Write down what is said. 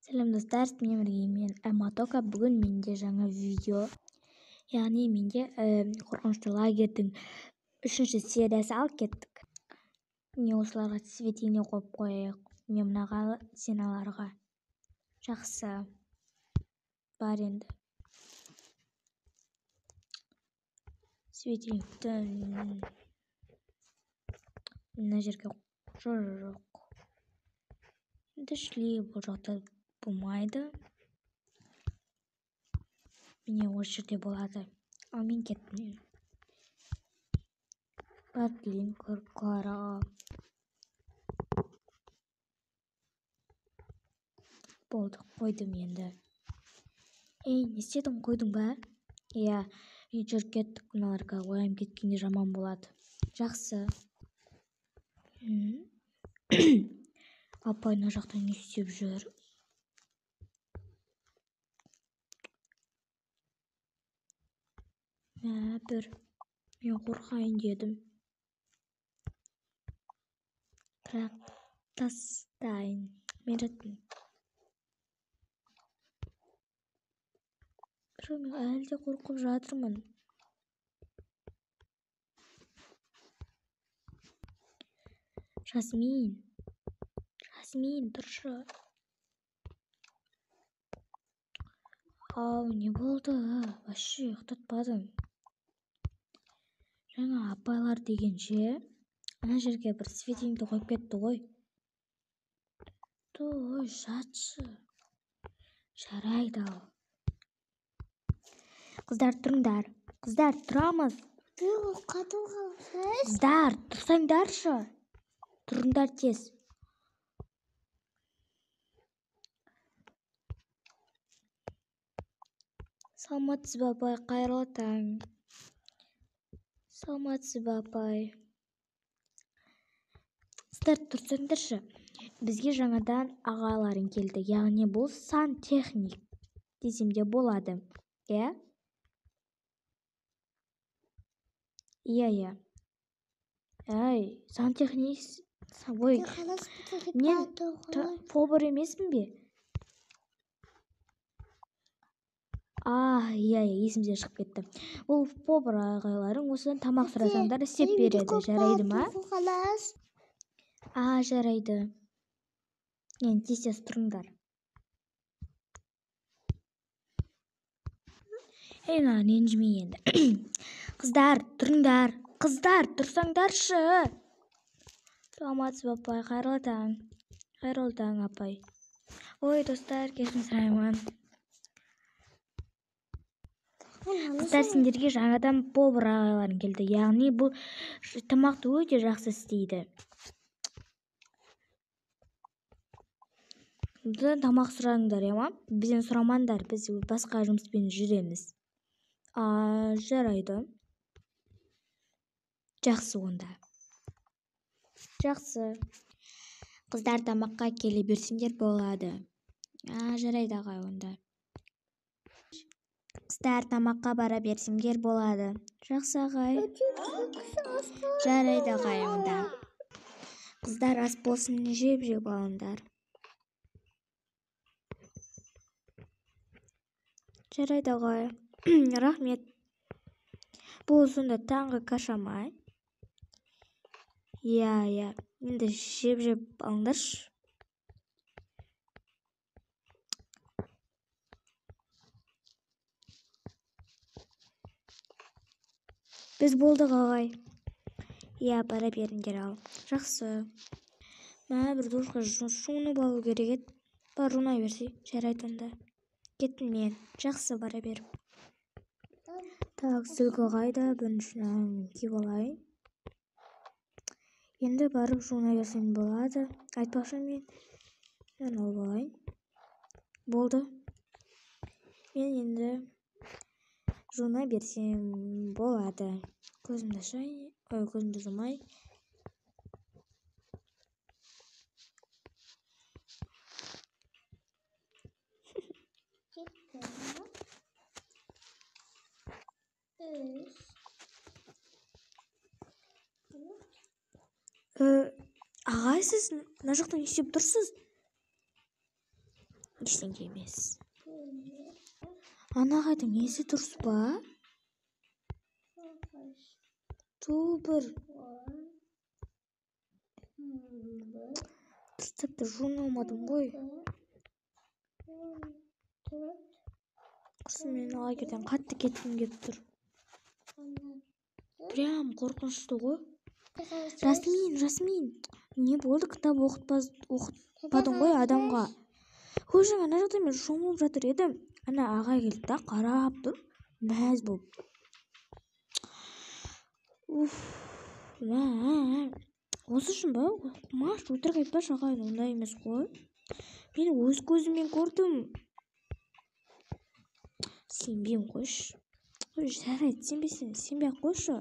Сәлем достар, сіздермен бірге мен Эматока. Бүгін менде жаңа видео. Яғни менде қорқынышты лагерьдің 3-ші сериясы. Алып кеттік. Міне осыларға светильник қойып қояйық. Мен мынаға, стеналарға. Жақсы. Бар енді. Светильникті мына жерге жоқ. Енді шли бұл жақта болмайды. Міне осы жерде болады. Ал мен кеттім. Барып келейін Клараға. Болды, қойдым енді. Ей, не істедің, қойдың ба? Иә, жүріп кеттік мыналарға, оянып кеткенде жаман болады. Жақсы. Апай мына жақта не істеп жүр? Мә, бір мен қорқайын дедім. Бірақ тастайын. Мен жаттым. Бірақ мен әлі де қорқып жатырмын. Жасмин. Жасмин, тұршы. Ау, не болды? Вообще ұйықтатпадың. Жаңа апайлар дегенше, ана жерге бір светильникті қойып кетті ғой. Той, жатшы. Жарайды ал. Қыздар, тұрыңдар. Қыздар, тұрамыз. Қыздар, тұрсаңдаршы. Тұрыңдар тез. Саламатсыз ба, апай, қайырлы таң. Саламатсыз ба, апай. Қыздар, тұрсаңдаршы. Бізге жаңадан ағаларың келді. Яғни бұл сантехник десем де болады. Иә? Иә, иә. Әй, сантехник... Ой, мен повар емеспін бе? А, иә, иә, есімден шығып кетті. Бұл повар ағайларың осыдан тамақ сұрасаңдар істеп береді. Жарайды ма? А, жарайды. Енді тез-тез тұрыңдар. Ей, маған ренжіме енді. Қыздар, тұрыңдар. Қыздар, тұрсаңдаршы. Саламатсыз ба, апай, қайырлы таң. Қайырлы таң, апай. Ой, достар, кешірім сұраймын. Қыздар, сендерге жаңадан повар ағайларың келді. Яғни бұл тамақты өте жақсы істейді. Бұдан тамақ сұраңдар, иә ма? Бізден сұрамаңдар, біз басқа жұмыспен жүреміз. А, жарайды. Жақсы онда. Жақсы. Қыздар, тамаққа келе берсеңдер болады. А, жарайды ағай онда. Қыздар, тамаққа бара берсеңдер болады. Жақсы ағай. Жарайды ағай онда. Қыздар, ас болсын, жеп-жеп алыңдар. Жарайды ағай. Рахмет. Бұл сонда таңғы каша ма? Иә, иә. Енді жеп-жеп алыңдаршы. Біз болдық ағай. Иә, бара беріңдер ал. Жақсы. Мә, бір душқа жуынып алу керек еді. Бар, жуына берсей. Жарайды онда. Кеттім мен. Жақсы, бара бер. Так, сүлгі қайда? Біріншіден киіп алайын. Енді барып жуына берсем болады. Айтпақшы мен алып алайын. Болды. Мен енді жуына берсем болады. Көзімді ашайын. Ой, көзімді жұмай. Ағай, сіз мына жақта не істеп тұрсыз? Ештеңе емес. Ана ағайдың несі дұрыс па? Ту бір. Дұрыстап та жуына алмадым ғой. Құрсын, мен лагерьден қатты кеткім келіп тұр. Прям қорқынышты ғой. Жасмин, Жасмин, не болды, кітап оқытпадың ғой адамға. Өзің ана жақта мен шомылып жатыр едім. Ана ағай келді да қарап тұр, мәз болып. Уф, мә. Осы үшін ба? Маш, өтірік айтпашы, ағайын ондай емес қой. Мен өз көзіммен көрдім. Сенбеймін, қойшы. Ой, жарайды, сенбесең, сенбей ақ қойшы.